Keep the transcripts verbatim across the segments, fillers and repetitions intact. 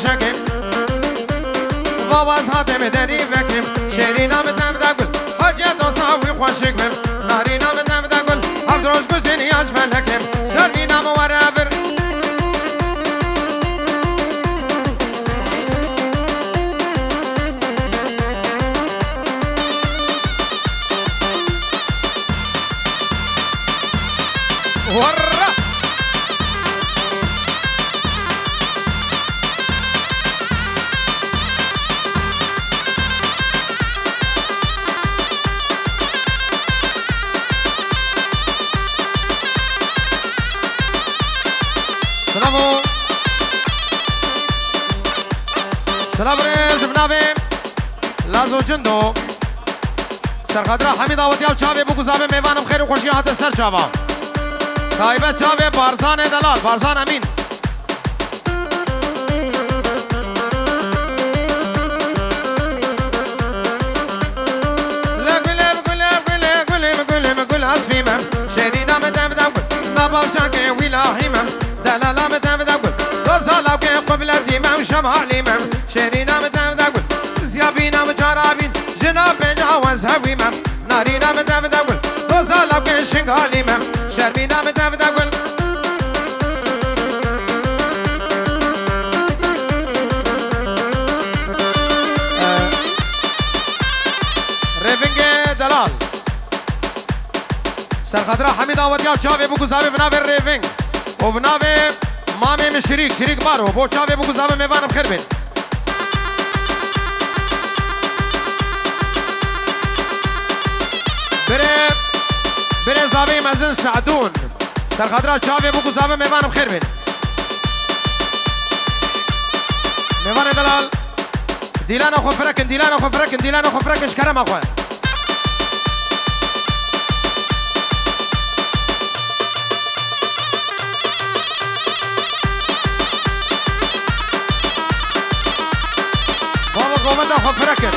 Şekim. Vawaz hatim derî vekim. Şêrîna min tev de gul. Hacê dosa wî xweşik bim. Narîna min tev de gul. Hevd roz guzînî ya ji felekim. Şermîna min were vir. Hurra! Silavo. Silav rêz bi navê Lazo Cindo. Serxatira Hemîd Awetiya û çavê bû ku zavê mêvanim xêr û xweşî hatin ser çava. Taybet çavê Barzanê Delal, Barzan Emîn. Le gule, gule, gule, gule, gule, gule, gul asfî me. Şêrîna me dem dem gul. Na bavçakê wî lahî me. Delala min tev de gul, doza lawkê qiblet dî me û şemalî me. Şêrîna min tev de gul, ziyabîna min çarabîn, jina pênca wez hewî me. Narîna min tev de gul, doza lawkê şingalî me. Şermîna min tev de gul. Rêvingê delal. Serxatira Hemîd Awetiya çavê bû ku zavê bi navê Rêving û bi navê mamê min Şirîk, Şirîk Baro, bo çavê bû ku zavê mêvanim xêr bên. Birê, birê zavê mezin Se'dûn. Serxatira çavê bû ku zavê mêvanim xêr bên. Mêvanê delal. Dîlana xwe firekin, dîlana xwe firekin, dîlana xwe firekin ji kerema xwe. Baba govenda xwe firekin.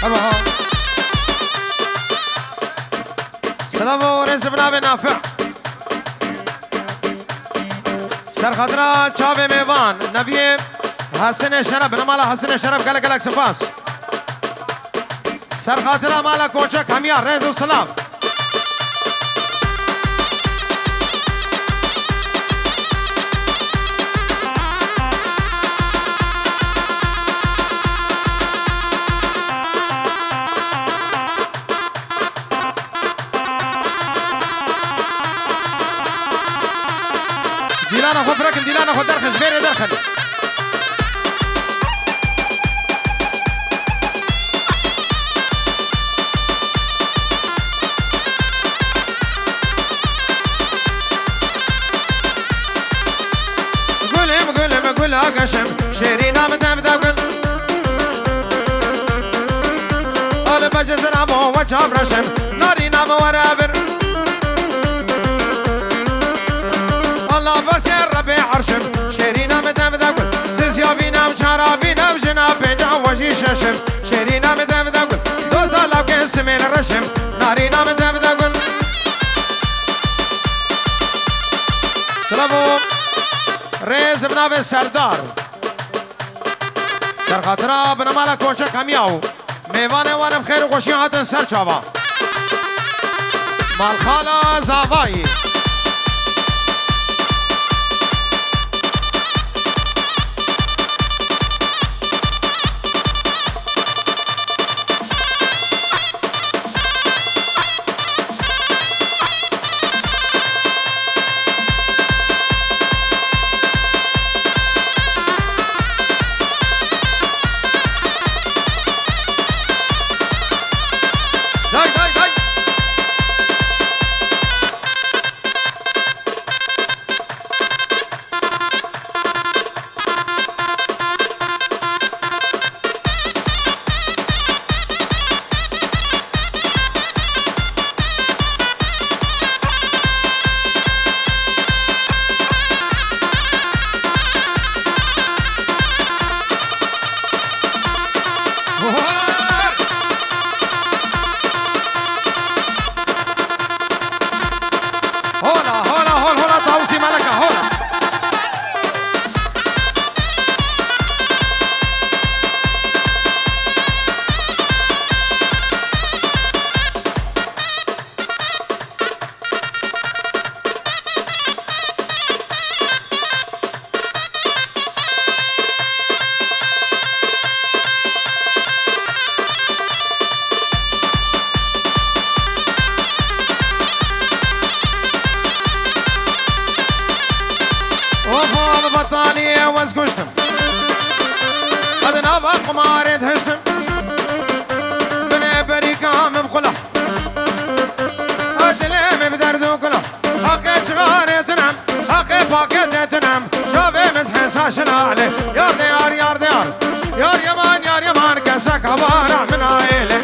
Hema ha. Selam û rêz bi navê Nafi. Serxatira çavê mêvan, Neviyê Hesinê Şeref, binamala Hesinê Şeref, gelek gelek spas. Serxatira mala koçek hemiya rêz û silav. Dîlana xwe firekin, dîlana xwe derxin, ji vêrê derxin. Gulê min, gulê min, gula geşim, şêrîna min dem de gul. Alê becê zira bo we çav reşim, narîna min were vir. Allah baxçe Rebê erşim, şêrîna min dem de gul. Zizya bînem, çara bînem, jina pênca we jî şeşim, şêrîna min dem de gul. Doza lawkê simêl reşim, narîna min dem de gul. Silavo rêz bi navê Serdar. Serxatira binamala koçek hemiya û mêvanê wan em xêr û xweşiya hatin ser çava. Malxala Zavayî. Day, day, day. Hola, hola, hol, hola, Tawusî Meleka, hola. Oho, bi betaliyê wez kuştim. Ez nava qumarê dihiştim. Binê berîka min bi xula. Ez dilê min bi derd û kula. Haqê çixarê tinem, haqê paketê tinem. Çavê min hesa şinalê. Yar de yar, yar de yar. Yar yaman, yar yaman, kesek havara min aêlê.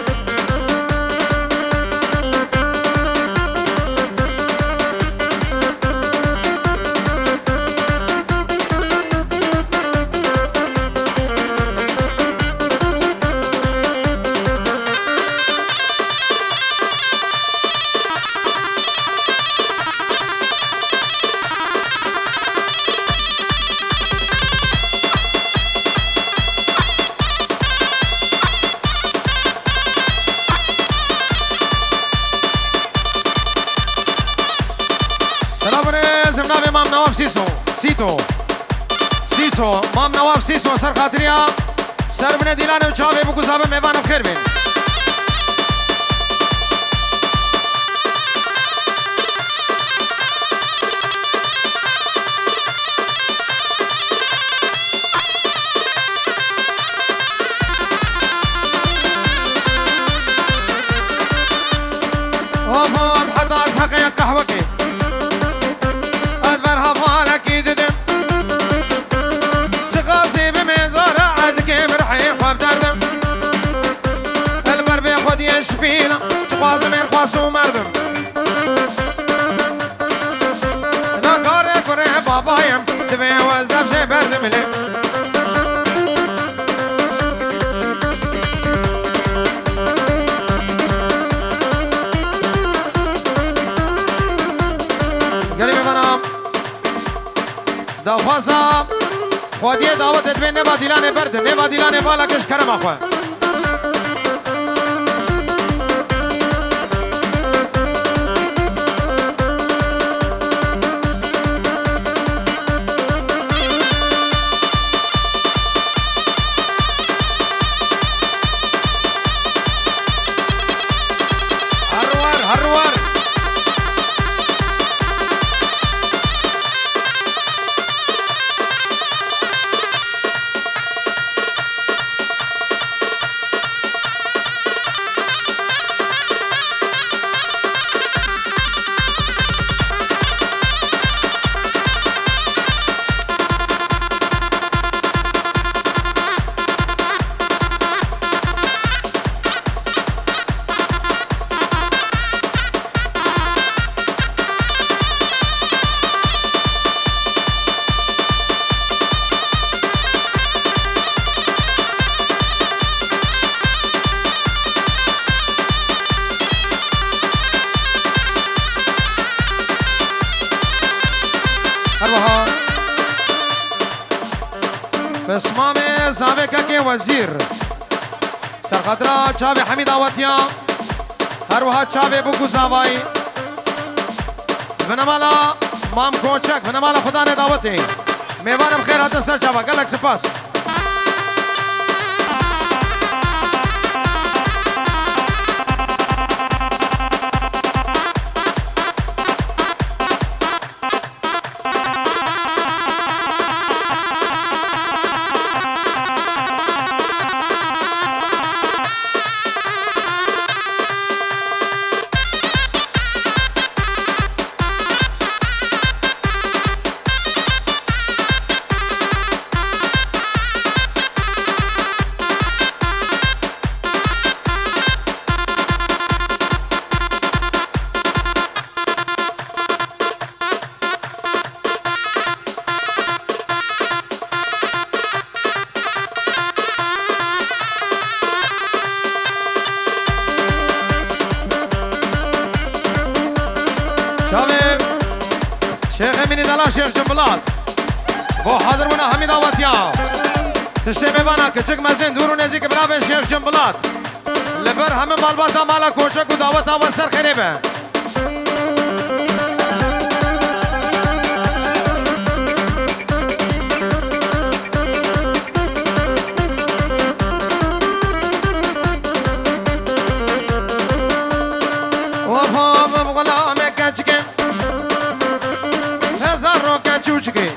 Selam rêz, em navê mam Nawaf Sîso. Sîto. Sîso. Mam Nawaf Sîso ser xatiriya. Ser binê dîlanê û çavê bikuzabin, mêvan bi xêr bên. Hop, hop, heta ez heqê qehwekê. Ez ber hevalekî didim. Çiqasî bimê zora ez dikêm rihê xwe bi derdim. Ez li ber bê xwediyê şipîna, çiqwazim ên xwes û merdim. Nakarê kurê babayê, divê wez dev jê berdim lê. Gelê mêvana. Daxwaza xwediyê dawetê divê nêva dîlanê berdin. Nêva dîlanê vala kiş kerema xwe. Herwer, herwer. Her wiha Pismamê zavê kekê wezîr. Serxatira çavê Hemîd Awetiya. Her wiha çavê Bûk û Zavayî. Binemala Mam Koçek, binemala Xudanê Dawetê. Mêvanim xêr hatin ser çava. Gelek spas. Dela Şêx Cimbilat. Bo hazir bûna hemî dawetiya. Tiştê mêvana kiçik mezin dûr û nêzîk binavê Şêx Cimbilat. Li vir hemî malbata mala Koçek û daweta we ser xêrê be. Oho, min xulamê keçikê. Hezar roke çûçikê.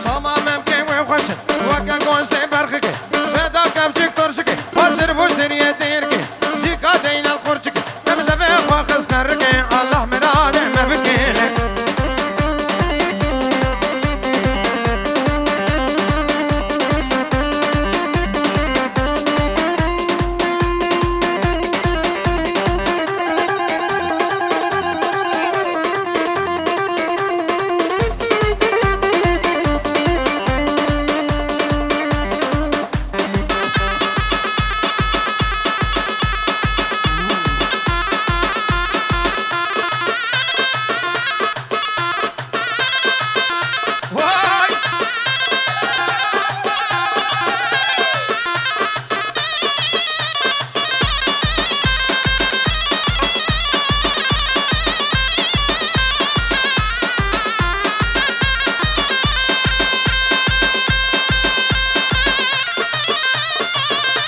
Soma memkê wê xweş in, weke goştê berxikê. Veda kevçik turşikê, hazir bû deriyê têrkê. Dîka deynel xurçikê, em zevê xwe xizxerikê. Allah miradê me bikêle.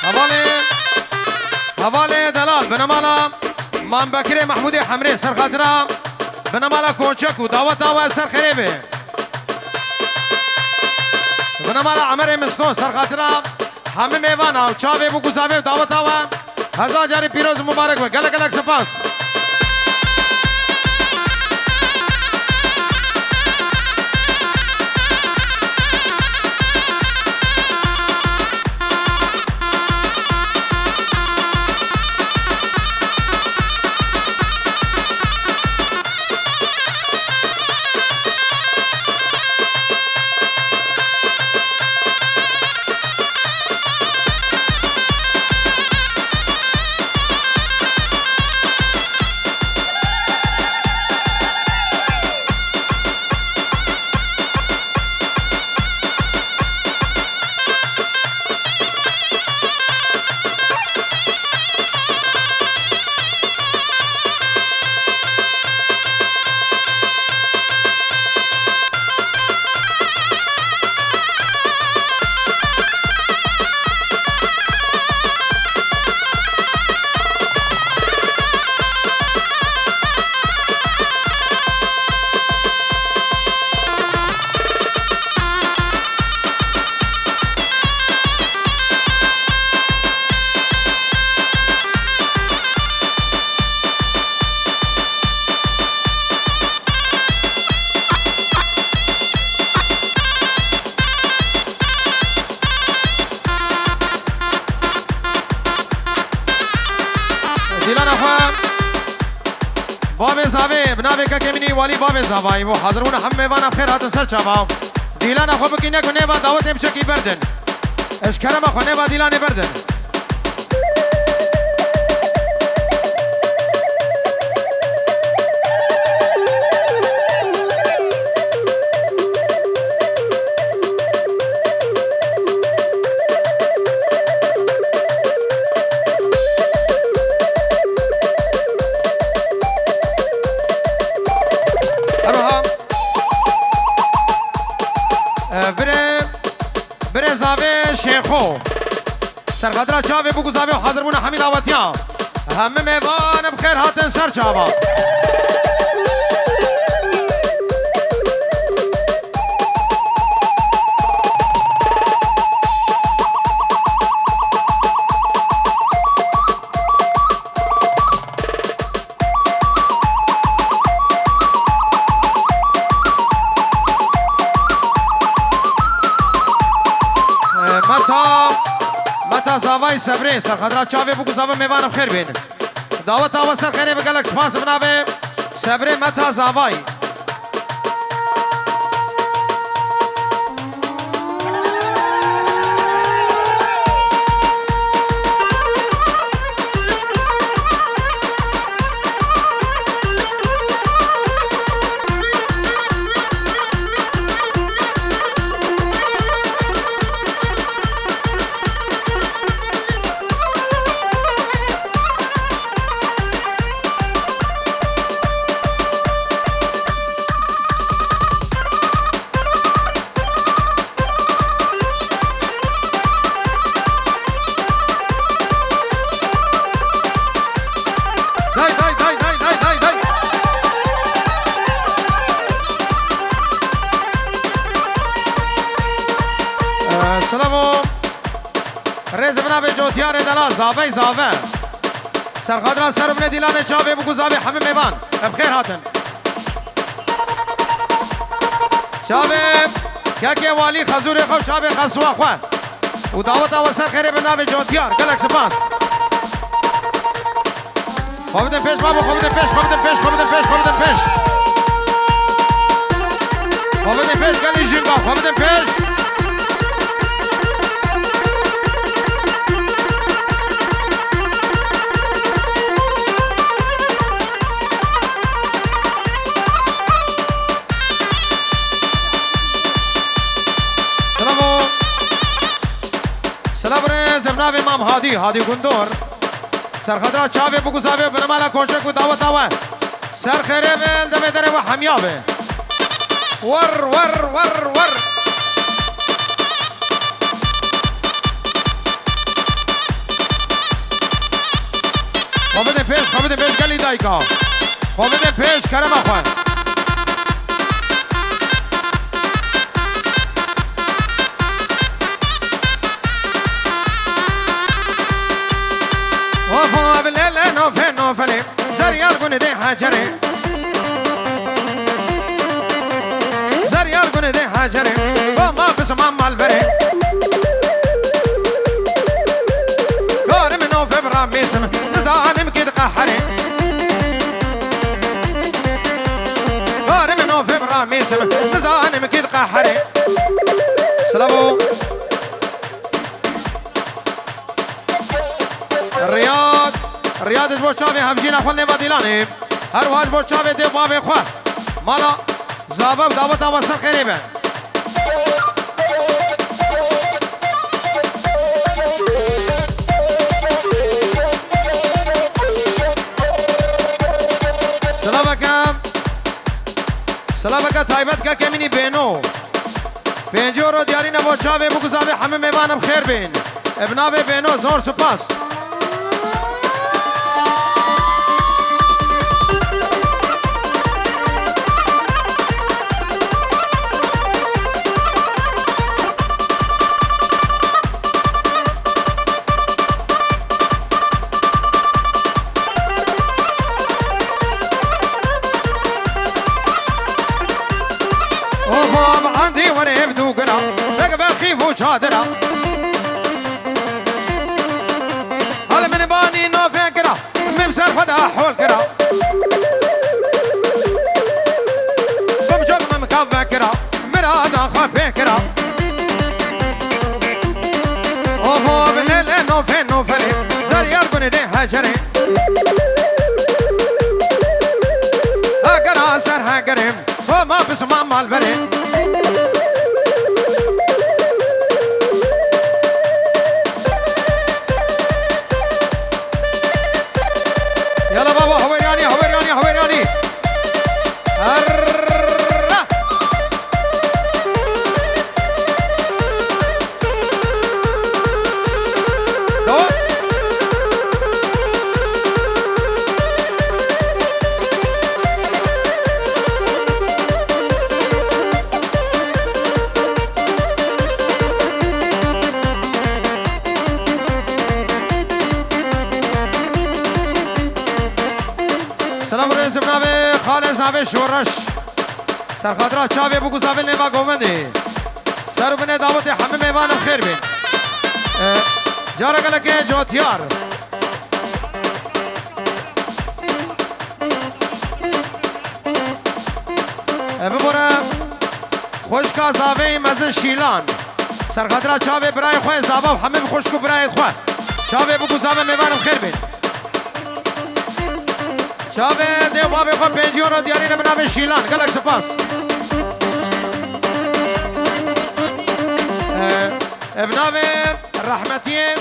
Hevalê, hevalê delal, binemala Mam Bekirê Mehmûdê Hemrê ser xatira binemala Koçek û daweta we ser xêrê be. Binemala Emerê Miston ser xatira hemî mêvana û çavê bûk û zavê û daweta we hezar carî pîroz û mubarek be. Gelek gelek spas. Dîlana xwe bavê zavê, bi navê kekê min î walî bavê zavayî bû. Hazir bûne hemû mêvana xêr hatin ser çava. Dîlana xwe bikîne ku nêva dawetê biçekî berdin. Ez kerema xwe nêva dîlanê berdin. Eroha. E, birê, birê zavê Şêxo. Serxatira çavê bûk û zavê hazir bûne hemî dawetiya. Hemî mêvan bi xêr hatin ser çava. Meta, Meta zavayî Sebrê, serxatira çavê bûk û zava mêvan bi xêr bên. Daweta we ser xêrê be, gelek spas bi navê Sebrê Meta zavayî. Ez bi navê Cotiyarê Delal, zavey zave. Serxadra ser bine dîlanê çavê bû ku zavê hemî mêvan. Bi xêr hatin. Çavê kekê walî xezûrê xwe û çavê xeswa xwe. Û daweta we ser xêrê bi navê Cotiyar. Gelek spas. Xwe bidin pêş, babo, xwe bidin pêş, xwe bidin pêş, xwe bidin pêş, xwe bidin pêş. Xwe bidin pêş, gelî jînga, xwe bidin pêş. Selamo. Selam rêz, ev navê Mam Hadî, Hadî Gundor. Serxadra çavê bû ku zavê binemala koçek û daweta we. Ser xêrê be, demê derê we hemiya be. Wer, wer, wer, wer. Xwe bidin pêş, xwe bidin pêş gelî dayika. Xwe bidin pêş kerema xwe. Oho, ev lele nofe nofelê, Zeryar gune dê Hecerê. Zeryar gune dê Hecerê, bama bisma malberê. Karim nofe bira mêsim, nizanim kê diqeherê. Karim nofe bira mêsim, nizanim kê diqeherê. Silavo. Riyad, Riyad ji bo çavê hevjîna xwe nêva dîlanê. Her wiha ji bo çavê dê û bavê xwe. Mala zava û daweta we ser xêrê be. Silaveke, silaveke taybet kekê min î Bêno. Pêncî euro diyarî ne bo çavê bû ku zavê hemî mêvan bi xêr bên. Bi navê Bêno zor spas. Oho, bi andî were ev dû gira, vek vexî bû çadira. Hal min banî nofê kira, min ser xwe de hol kira. Bim çok min kav vekira, mirada xwe pê kira. Oho, bi lê lê nofê noferê, Zeryar gune dê Hecerê. Hegera ser hegerê, xwe ma bisma malberê. Yala baba, Hawêryanî, Hawêryanî, Hawêryanî. Herre! Dawam. Selam rêzim navê xalê zavê şoreş. Serxatira çavê bû ku zavê nêva govendê. Ser û binê dawetê hemî mêvan bi xêr bên. E, cara gelekê cotiyar. E, bibore xwişka zavê mezin Şîlan. Serxatira çavê birayê xwe, zava û hemî xwişk û birayê xwe. Çavê bû ku zavê mêvan bi xêr bên. Çavê dê û bavê xwe pêncî euro diyarî ne bi navê Şîlan. Gelek spas. E, e, bi navê rehmetiyê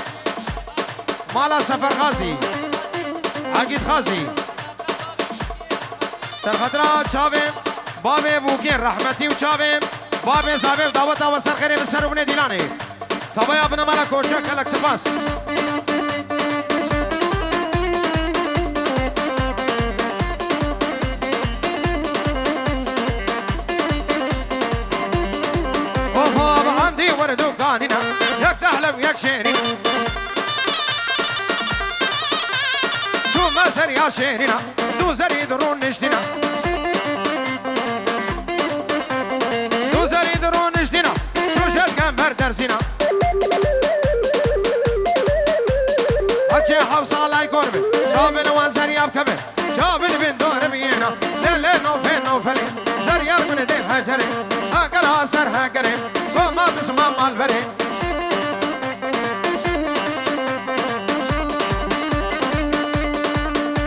mala Sefer Xazî, Egîd Xazî. Serxatira çavê bavê Bûkê rehmetî û çavê bavê zavê û daweta we ser xêrê bi ser û binê dîlanê. Tavaya binemala koçek, gelek spas. Oho, bi andî were dû ganîne, yek dehlem, yek şêrîn. Şêrîna, du zerî di rûniştîna. Du zerî di rûniştîna, şûşe dikem ber dersîna. Haçê hewsa lay kor bi, çavên wan zerya bikeve. Çavên bin dor biyêna, lele nofê nofelê. Zerya gune de hecerê, hegela ser hegerê, koma bisma malverê.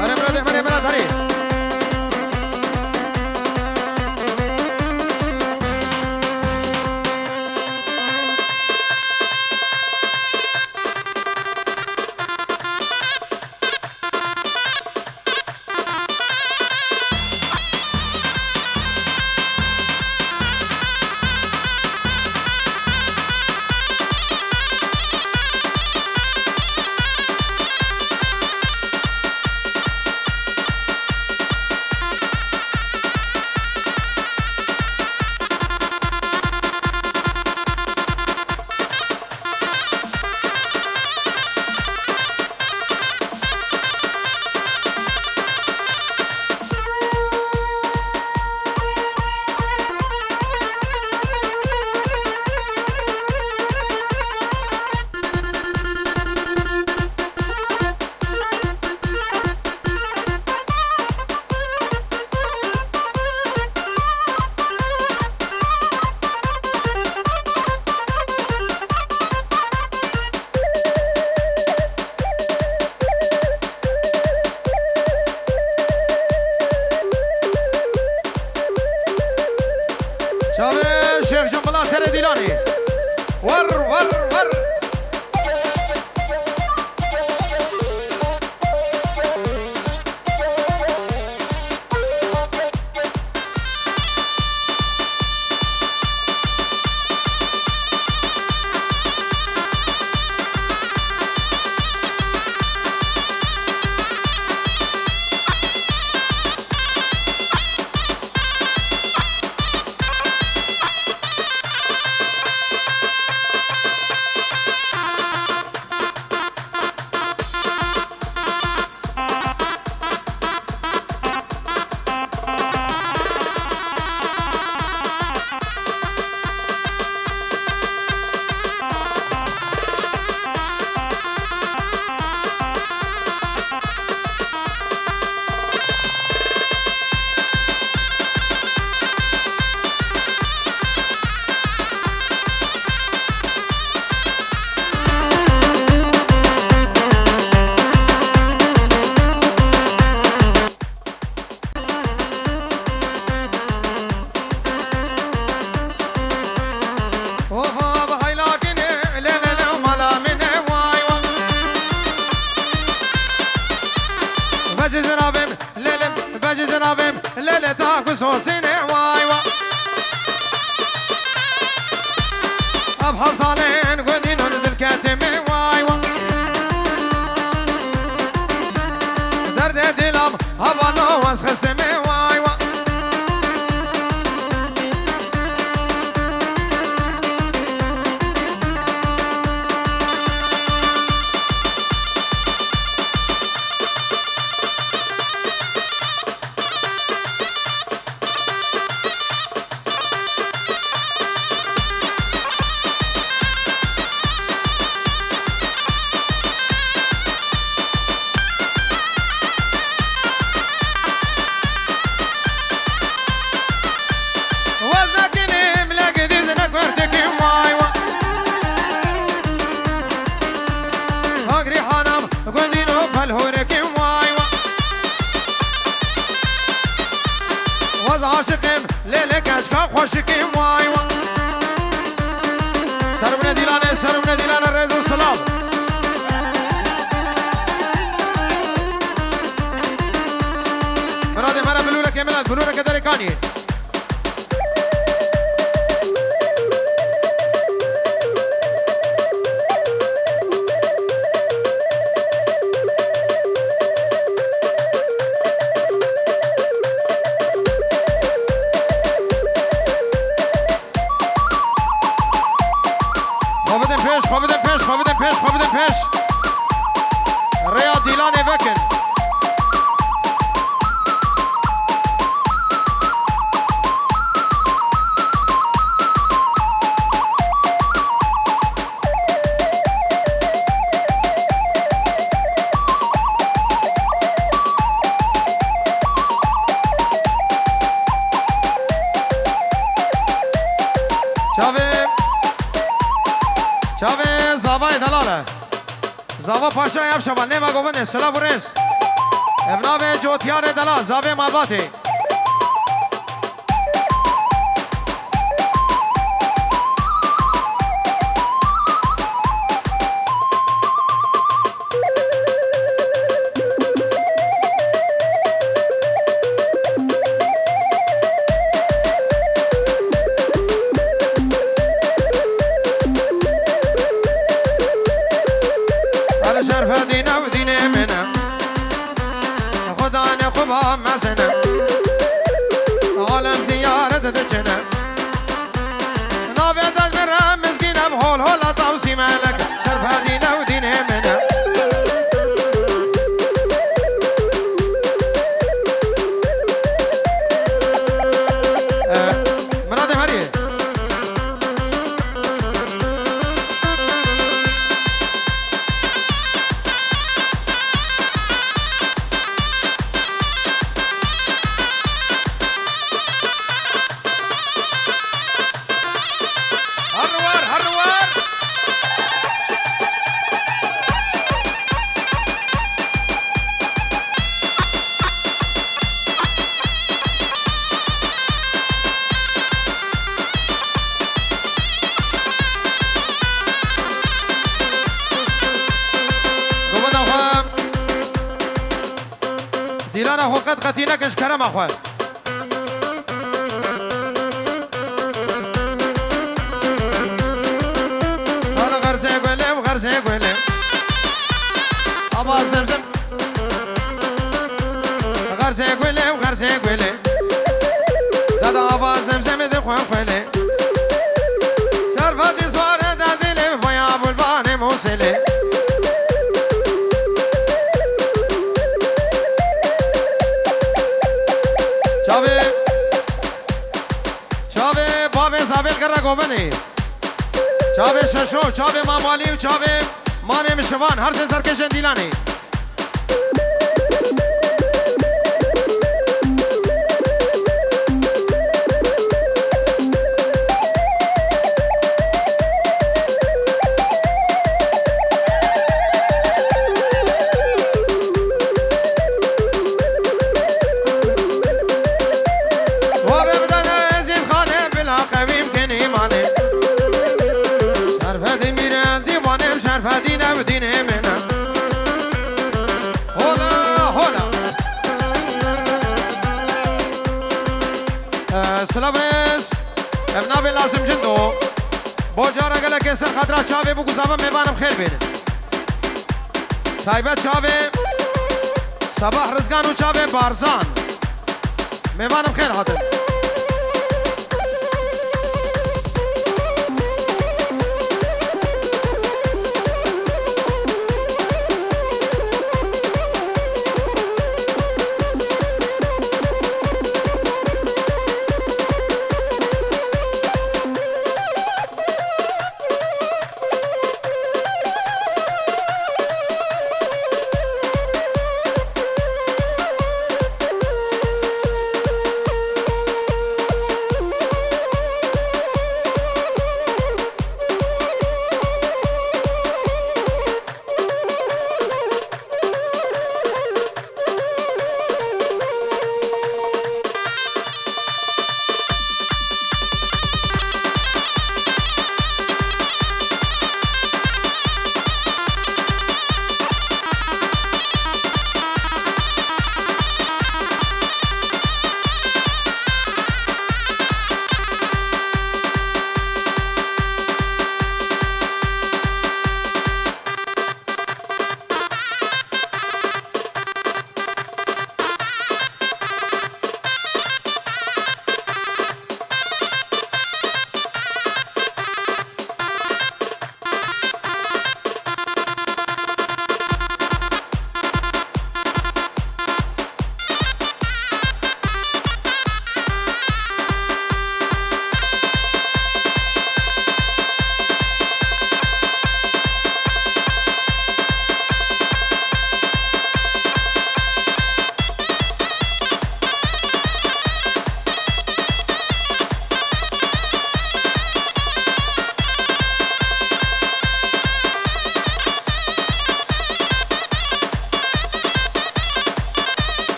Hadi Murat, hadi Murat, hadi. Çavê Şêx Cimbila serê Dîlanê. Wer, wer, wer. Oha, bi hayla kinê, lê, lê, lê, mala min e, way, way. Vecî zinabim, lê, lê, vecî zinabim, lê, lê, ta ku sosînê, way, way. Ev hevzanên gundî non dilketê me, way, way. Derdê dilam, hevano wez xistê me, way, way. Wez nekinê milekê dîzine kurtikê, way, way. Hagrî hanam gundîno pelhûrikê, way, way. Wez aşiqim lê lê keçka xweşikê, way, way. Serwine Dîlanê, serwine Dîlanê, rêz û silav. Miradê me re bilûrekê min e, bilûreke derê Kaniyê. Xwe bidin pêş, xwe bidin pêş, xwe bidin pêş, xwe bidin pêş. Rêya Dîlanê vekin. Zava Paşa ev şeva, nema govindê, silav û rêz. Ev navê Cotiyarê Delal, zavê Malbatê. Her şerfedîn ew dînê min e. Xudanê xwe ba mezin e. Alem ziyaret diçin e. Navê dej min re mizgîn e, hol hol e tavsî melek. Şerfedîn ew dînê min e. Eh, Miradê heriyê. Her li war, her li war. Gobina xwe. Dîlana xwe qet qetî nekin ji kerema xwe. Hala xerzê gulê û xerzê gulê. Ava zimzim. Xerzê gulê û xerzê gulê. Dada ava zimzimê dixwe xwelê. Şerfetî swarê derdîlê vaya bulvanê Mûselê. Çavê, çavê bavê Zabêl Gerra Gomenê. Çavê Şeşo, çavê Mamwalî û çavê Mamê Mişivan, her sê serkêşên Dîlanê. Wavê bidene Ezîz Xanê bila qewîm kenî manê. Şerfedîn mîre dîwanê, şerfedîn ew dînê min e. Hola, hola. Ee, silav rêz. Ev navê Lazim Cindo. Bo cara gelekê ser xatira çavê bû ku zava mêvanim xêr bênin. Taybet çavê Sabah Rizgan û çavê Barzan. Mêvanim xêr hatin.